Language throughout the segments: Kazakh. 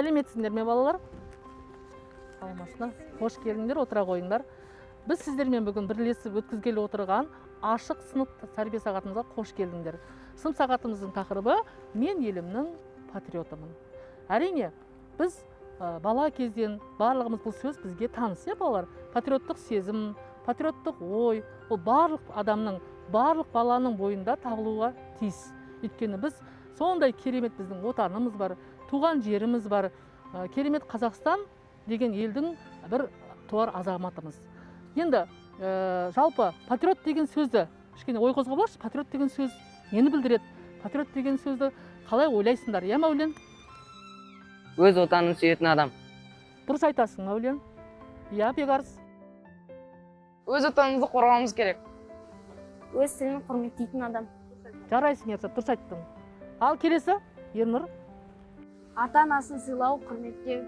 Сәлеметсіңдер ме, балалар? Саламатсыздар. Қош келдіңдер, отыра қойыңдар. Біз сіздермен бүгін бірлесіп өткізгелі отырған ашық сынып тәрбие сағатымызға қош келдіңдер. Сынып сағатымыздың тақырыбы «Мен елімнің патриотымын». Әрине, біз бала кезден барлығымыз бұл сөз бізге таныс, иә, балалар? Патриоттық сезім, патриоттық ой, ол барлық адамның, барлық баланың бойында табылуға тиіс. Өйткені біз сондай керемет біздің отанымыз бар, туған жеріміз бар, керемет Қазақстан деген елдің бір туар азаматымыз. Енді жалпы патриот деген сөзді кішкене ой қозғап алайықшы. Патриот деген сөз нені білдіреді? Патриот деген сөзді қалай ойлайсыңдар, иә, Мәулен? Өз отанын сүйетін адам. Дұрыс айтасың, Мәулен. Иә, Бекарыс? Өз отанымызды қорғауымыз керек. Өз тілін құрметтейтін адам. Жарайсың, Ерсат, дұрыс айттың. Ал келесі, Ернұр. Ата-анасын сыйлау, құрметтеу.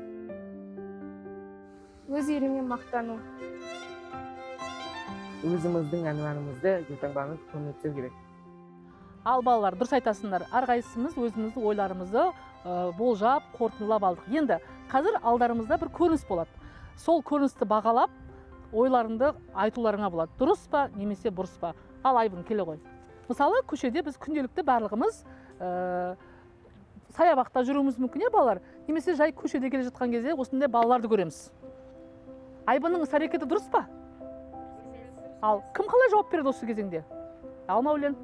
Өз елімен мақтану. Өзіміздің әнұранымызды, елтаңбамызды құрметтеу керек. Ал балалар, дұрыс айтасыңдар. Әрқайсымыз өзіміздің ойларымызды болжап, қорытындылап алдық. Енді қазір алдарымызда бір көрініс болады. Сол көріністі бағалап, ойларыңды айтуларыңа болады. Дұрыс па, немесе бұрыс па? Ал Айбын, келе ғой. Мысалы, көшеде біз күнделікті барлығымыз саябақта жүруіміз мүмкін, иә, балалар? Немесе жай көшеде келе жатқан кезде осындай балаларды көреміз. Айбынның іс әрекеті дұрыс па? Ал кім қалай жауап береді осы кезеңде? Ал Мәулен.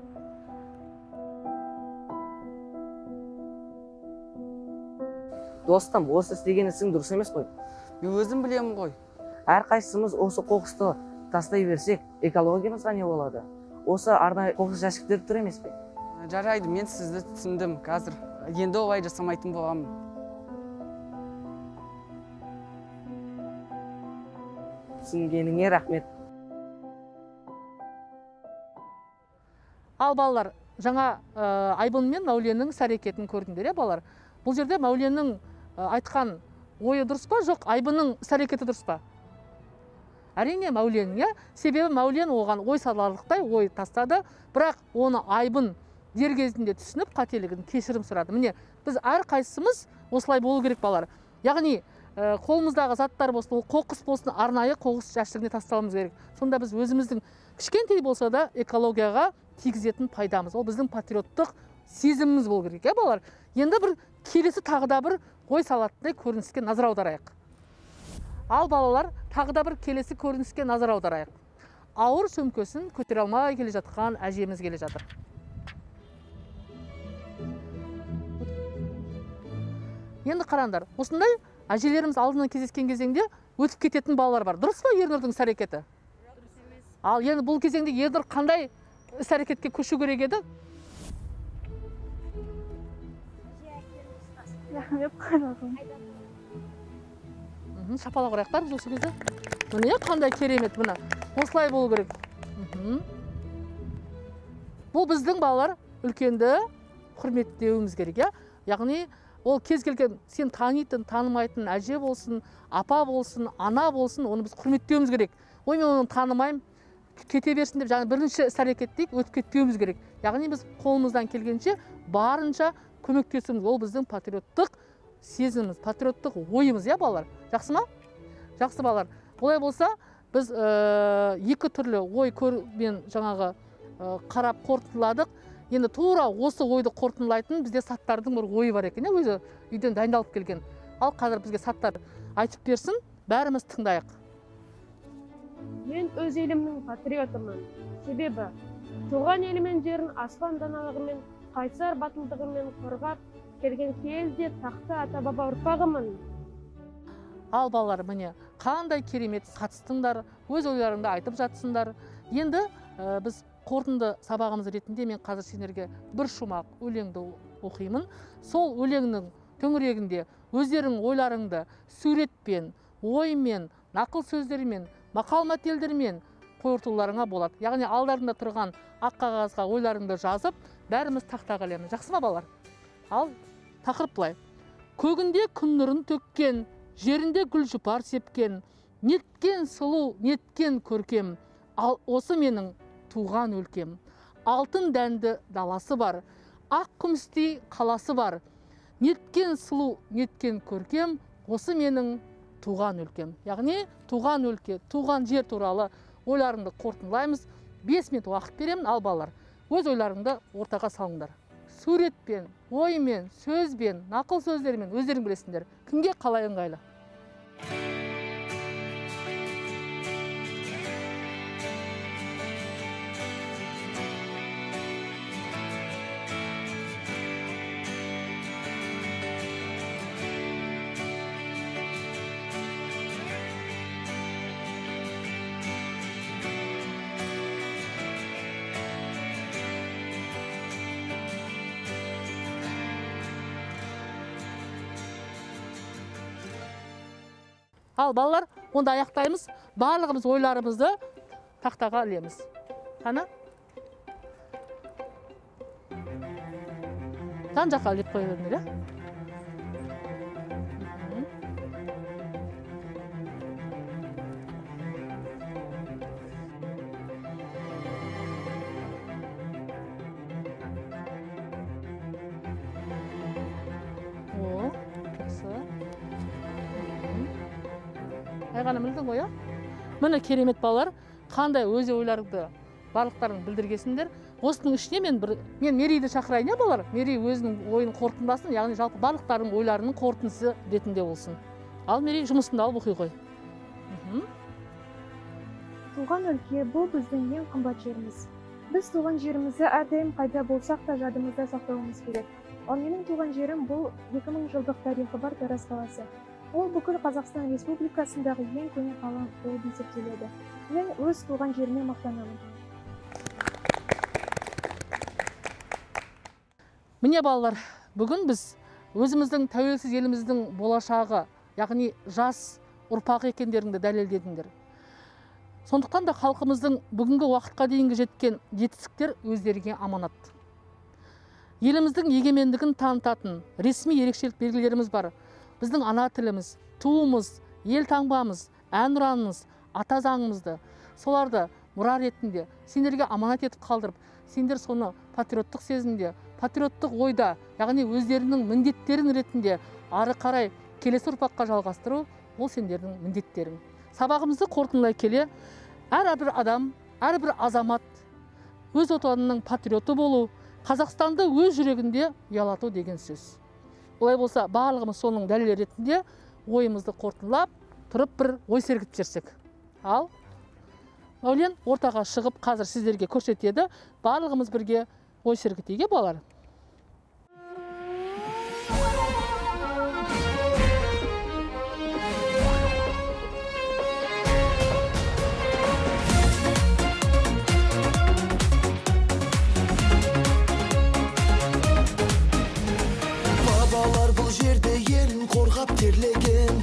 Достым, осы істеген ісің дұрыс емес қой. Мен өзім білемін ғой. Әрқайсымыз осы қоқысты тастай берсек, экологиямызға не болады? Осы арнайы қоқыс жәшіктері тұр емес пе? Жарайды, мен сізді түсіндім. Қазір енді олай жасамайтын боламын. Түсінгеніңе рахмет. Ал балалар, жаңа Айбын мен Мәуленнің іс әрекетін көрдіңдер, иә, балалар? Бұл жерде Мәуленнің айтқан ойы дұрыс па, жоқ Айбынның іс әрекеті дұрыс па? Әрине Мәуленнің, иә? Себебі Мәулен оған ой саларлықтай ой тастады, бірақ оны Айбын дер кезінде түсініп, қателігін кешірім сұрады. Міне, біз әрқайсымыз осылай болу керек, балалар. Яғни қолымыздағы заттар болсын, ол қоқыс болсын, арнайы қоқыс жәшігіне тастауымыз керек. Сонда біз өзіміздің кішкентай болса да экологияға тигізетін пайдамыз, ол біздің патриоттық сезіміміз болу керек, иә, балалар? Енді бір келесі тағы да бір ой салатындай көрініске назар аударайық. Ал балалар, тағы да бір келесі көрініске назар аударайық. Ауыр сөмкесін көтере алмай келе жатқан әжеміз келе жатыр. Енді қараңдар, осындай әжелеріміз алдынан кездескен кезеңде өтіп кететін балалар бар. Дұрыс па Ернұрдың іс әрекеті? Ал енді бұл кезеңде Ернұр қандай іс әрекетке көшу керек еді? Рахмет, қарағым. Шапалақ ұрайық бәріміз осы кезде. Міне, қандай керемет, міне. Осылай болу керек. Бұл біздің балалар үлкенді құрметтеуіміз керек, иә? Яғни ол кез келген сен танитын, танымайтын әже болсын, апа болсын, ана болсын, оны біз құрметтеуіміз керек. Ой, мен оны танымаймын, кете берсін деп жаңа бірінші іс әрекет дейік, өтіп кетпеуіміз керек. Яғни біз қолымыздан келгенше барынша көмектесуіміз, ол біздің патриоттық сезіміміз, патриоттық ойымыз, иә, балалар? Жақсы ма? Жақсы, балалар. Олай болса, біз екі түрлі ой мен жаңағы қарап қорытындыладық. Енді тура осы ойды қорытындылайтын бізде Саттардың бір ойы бар екен, өзі үйден дайындалып келген. Ал қазір бізге Саттар айтып берсін, бәріміз тыңдайық. Мен өз елімнің патриотымын. Себебі туған елімен жерін аспан даналығымен, қайсар батылдығымен қорғап келген киелі тақты ата-баба ұрпағымын. Ал балалар, міне, қандай керемет қатыстыңдар, өз ойларыңды айтып жатсыңдар. Енді біз қорытынды сабағымыз ретінде мен қазір сендерге бір шумақ өлеңді оқимын. Сол өлеңнің төңірегінде өздерің ойларыңды суретпен, оймен, нақыл сөздермен, мақал мәтелдермен қорытуларыңа болады. Яғни алдарында тұрған ақ қағазға ойларыңды жазып, бәріміз тақтаға ілеміз. Жақсы ма, балалар? Ал тақырып былай. Көгінде күн нұрын төккен, жерінде гүл жұпар сепкен, неткен сұлу, неткен көркем, ал осы менің туған өлкем. Алтын дәнді даласы бар, ақ күмістей қаласы бар. Неткен сұлу, неткен көркем, осы менің туған өлкем. Яғни туған өлке, туған жер туралы ойларыңды қорытындылаймыз. 5 минут уақыт беремін, ал балалар, өз ойларыңды ортаға салыңдар. Суретпен, оймен, сөзбен, нақыл сөздермен өздерің білесіңдер. Кімге қалай ыңғайлы? Ал балалар, онда аяқтаймыз. Барлығымыз ойларымызды тақтаға ілеміз. Қана? Жан жаққа іліп қоя беріңдер, иә? О, жақсы. Айғаным, ілдің ғой, Міне керемет балалар, қандай өз ойларыңды барлықтарың білдіргесіндер. Осының ішіне мен Мерейді шақырайын, балалар. Мерей өзінің ойын қорытындысын, яғни жалпы барлықтарының ойларының қорытындысы ретінде болсын. Ал Мерей, жұмысыңды алып оқи ғой. Туған өлке бұл біздің ең қымбат жеріміз. Біз туған жерімізді әрдайым қайда болсақ та жадымызда сақтауымыз керек. Ал менің туған жерім бұл 2000 жылдық тарихы бар Тараз қаласы. Ол бүкіл Қазақстан Республикасындағы ең көне қала болып есептеледі. Мен өз туған жеріме мақтанамын. Міне балалар, бүгін біз өзіміздің тәуелсіз еліміздің болашағы, яғни жас ұрпақ екендеріңді дәлелдедіңдер. Сондықтан да халқымыздың бүгінгі уақытқа дейінгі жеткен жетістіктер өздеріңе аманат. Еліміздің егемендігін танытатын ресми ерекшелік белгілеріміз бар. Біздің ана тіліміз, туымыз, ел таңбамыз, әнұранымыз, ата заңымызды, соларды мұра ретінде сендерге аманат етіп қалдырып, сендер соны патриоттық сезімде, патриоттық ойда, яғни өздерінің міндеттерін ретінде ары қарай келесі ұрпаққа жалғастыру, ол сендердің міндеттерің. Сабағымызды қорытындылай келе, әрбір адам, әрбір азамат өз отанының патриоты болу, Қазақстанды өз жүрегінде ұялату деген сөз. Олай болса, барлығымыз соның дәлелі ретінде ойымызды қорытындылап, тұрып бір ой сергітіп жіберсек. Ал, Мәулен ортаға шығып, қазір сіздерге көрсетеді. Барлығымыз бірге ой сергітейік, балалар. Бұл жерде елін қорғап терлеген,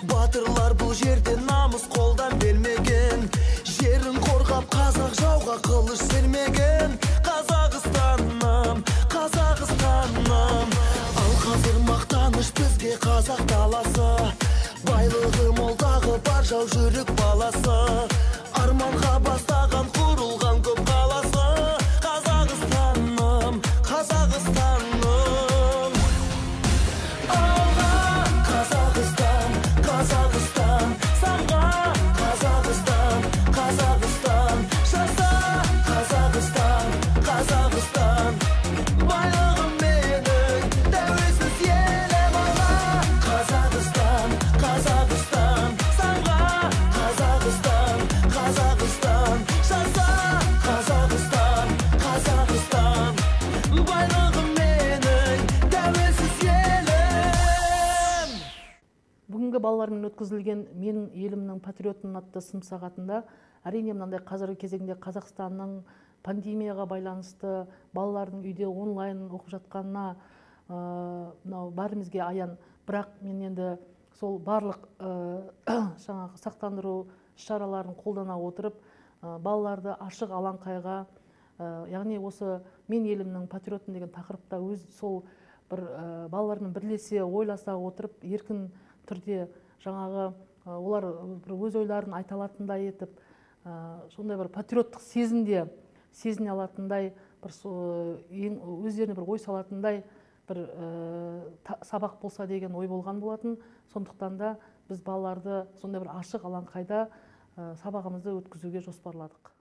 батырлар бұл жерде намыс қолдан бермеген, жерін қорғап қазақ жауға қылыш сермеген. Қазақстаным, Қазақстаным, ал қазір мақтаныш бізге қазақ даласы, байлығы молдағы бар жау жүрек баласы, арманға бастаған құрылған көп қаласы. Қазақстаным, Қазақстаным. Қазақстан, самға Қазақстан, Қазақстан, жаса Қазақстан, Қазақстан, байлығым менің, тәуелсіз елім алға. Қазақстан, Қазақстан, самға Қазақстан, Қазақстан, жаса Қазақстан, Қазақстан, байлығым менің, тәуелсіз елім. Бүгінгі балалармен өткізілген менің елімнің патриотының атты сынып сағатында, әрине мынандай қазіргі кезеңде Қазақстанның пандемияға байланысты балалардың үйде онлайн оқып жатқанына мынау бәрімізге аян. Бірақ мен енді сол барлық жаңағы сақтандыру шараларын қолдана отырып, балаларды ашық алаңқайға, яғни осы мен елімнің патриотым деген тақырыпта өз сол бір балалармен бірлесе ойласа отырып, еркін түрде жаңағы олар бір өз ойларын айта алатындай етіп, сондай бір патриоттық сезімде сезіне алатындай, бір өздеріне бір ой салатындай бір сабақ болса деген ой болған болатын. Сондықтан да біз балаларды сондай бір ашық алаңқайда сабағымызды өткізуге жоспарладық.